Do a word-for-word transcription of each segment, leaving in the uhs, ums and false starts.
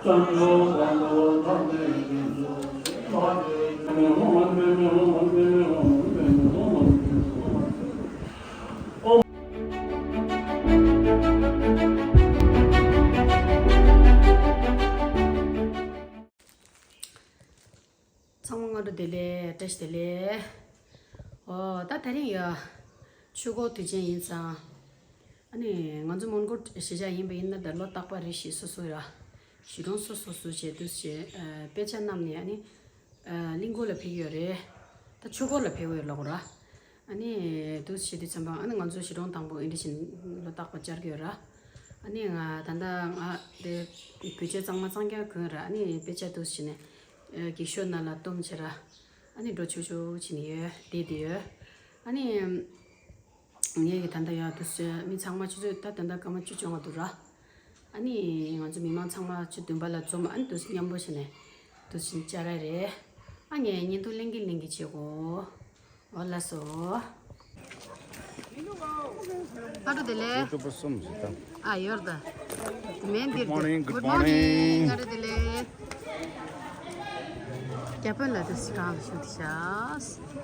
ཚང་མ་སྔ་དྲོ་བདེ་ལེགས། བཀྲ་ཤིས་བདེ་ལེགས། ཨོ་ད་དེ་རིང་ཡ་ཆོས་འཁོར་དུས་ཆེན་ཡིན་ཙང་། ཨ་ནི་ང་ཚོ་མོན་གྷོ་གཞིས་ཆགས་ཡིན་པ་ཡིན་ན་ད་ལོ་རྟག་པར་རེ་བཞིན་སོ་སོ་ཡ་གཞིས་གྲོང་སོ་སོ་སོ་བྱས་དུས་བྱས་དཔེ་ཆ་བསྣམས་ནས། ཨ་ནི་གླིང་སྐོར་ལ་ཕེབས་ཀྱི་ཡོད་རེད། ད་ཆོས་འཁོར་ལ་ཕེབས་ཀྱི་ཡོད་ལབ་དགོས་ར། ཨ་ནི་དུས་བྱས་དུས་ཙམ་པ་ཨ་ནི་ང་ཚོ་གཞིས་གྲོང་དང་པོ་ཨེ་འདྲ་བཞིན་ལོ་རྟག་པར་བཅར་གྱི་ཡོད་ར། ཨ་ནི་ང་ད་ལྟ་ང་དེ་བོད་ཆས་གཙང་མ་གཙང་རྐྱང་གོན་ར། ཨ་ནི་དཔེ་ཆ་དུས་བྱས་ནས་འགྱིག་ཤོག་ནང་ལ་བཏུམས་བྱས་ར། ཨ་ནི་འགྲོ་ཆུག་ཆུག་བྱས་ནས་ཡོད་བསྡད་དེ་ཡོད། ཨ་ནི་ངས་ཀྱི་ད་ལྟ་ཡ་དུས་བྱས་མི་ཚང་མ་ཆུ་ཚོད་ད་ད་ལྟ་སྐར་མ་བཅུ་བྱུང་བ་འདུག་ར། ཨ་ནི་ང་ཚོ་མི་མང་ཚང་མ་ཆུ་བདུན་པ་ལ་འཛོམས། ཨ་ནི་དུས་མཉམ་པོ་བྱས་ནས་དུས་ཆེན་བཅར་ཡ་རེད། ཨ་ངས་བརྙན་ཐུང་ལེན་གི་ལེན་གི་བྱེད་གོ། ཨོ་ལགས་སོ། སྔ་དྲོ་བདེ་ལེགས། ཡུ་ཊུབ་པར་གསུམ་ཞིག་དང་། ཨ་ཡོད་ད། མེད་འདིར། Good morning, good Good morning. Morning. སྔ་དྲོ་བདེ་ལེགས། རྒྱ་དཔོན་ལགས་དུས་སུ་རང་ལ་ཞུ་དེ་ཤག་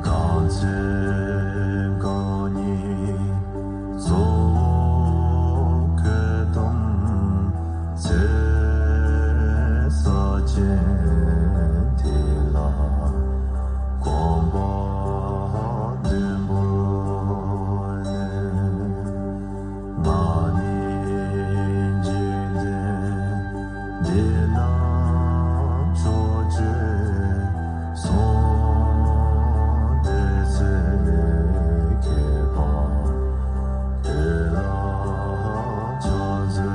གང་ཚེ་གང་ཉིད་གཙོ་བོ་ཁྱོད་དང་། ཚེ་ས་ཆེན་དེ་ལ་གོམ་པ་བདུན་བོར་ནས། ང་ནི་འཇིག་རྟེན་འདི་ན་ཕྱོགས་བཅུའི་གསུང་སྡེ་ཚེ་ཁྱད་པར་དེ་ལ་ཕྱག་འཚལ་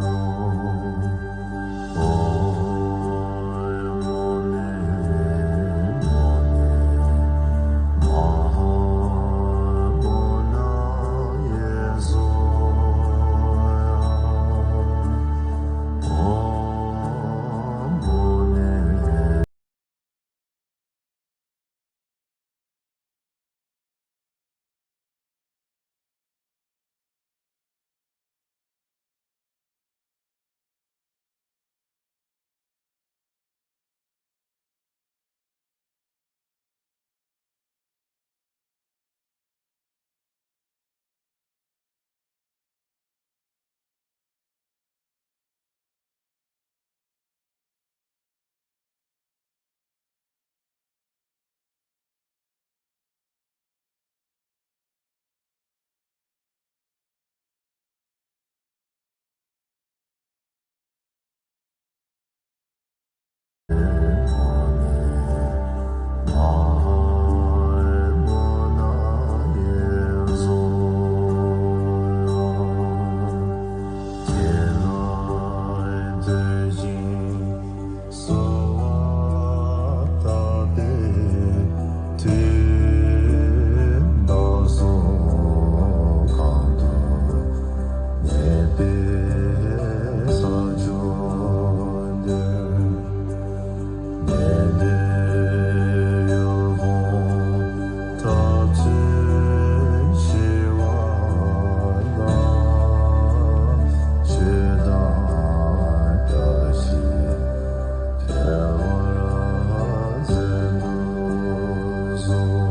ལོ། གསོལ་བ་བཏབ་པའི་དུས། བདག་སོགས་གང་དུ་གནས་པའི་ས་ཕྱོགས་འདིར། གནས་འདིར་ཡུལ་ཕུང་དག་ཚུལ་ཞི་བ་ལ། ཆོས་དང་བཀྲ་ཤིས་འཕེལ་བར་མཛད་དུ་གསོལ།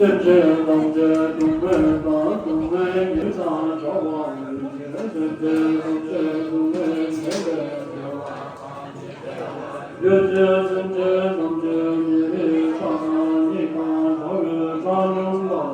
སེམས་ཅན་ཐམས་ཅད་སྡུག་བསྔལ་དང་སྡུག་བསྔལ་གྱི་སྣང་བ་ཡོད་ཅན། སེམས་ཅན་ཐམས་ཅད་སྡུག་བསྔལ་མེད་པའི་བདེ་བ། ཡོད་ཅན། སེམས་ཅན་ཐམས་ཅད་ཉེ་བའི་ཆ་དང་ཉེ་དང་བྲལ་བའི་ས་ལམ་ལ་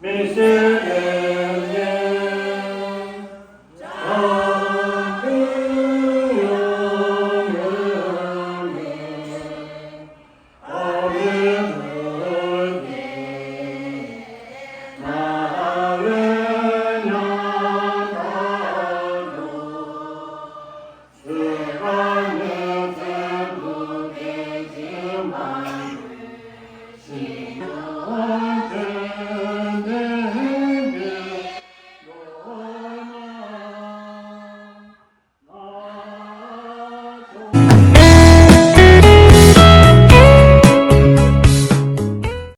གནས་པ།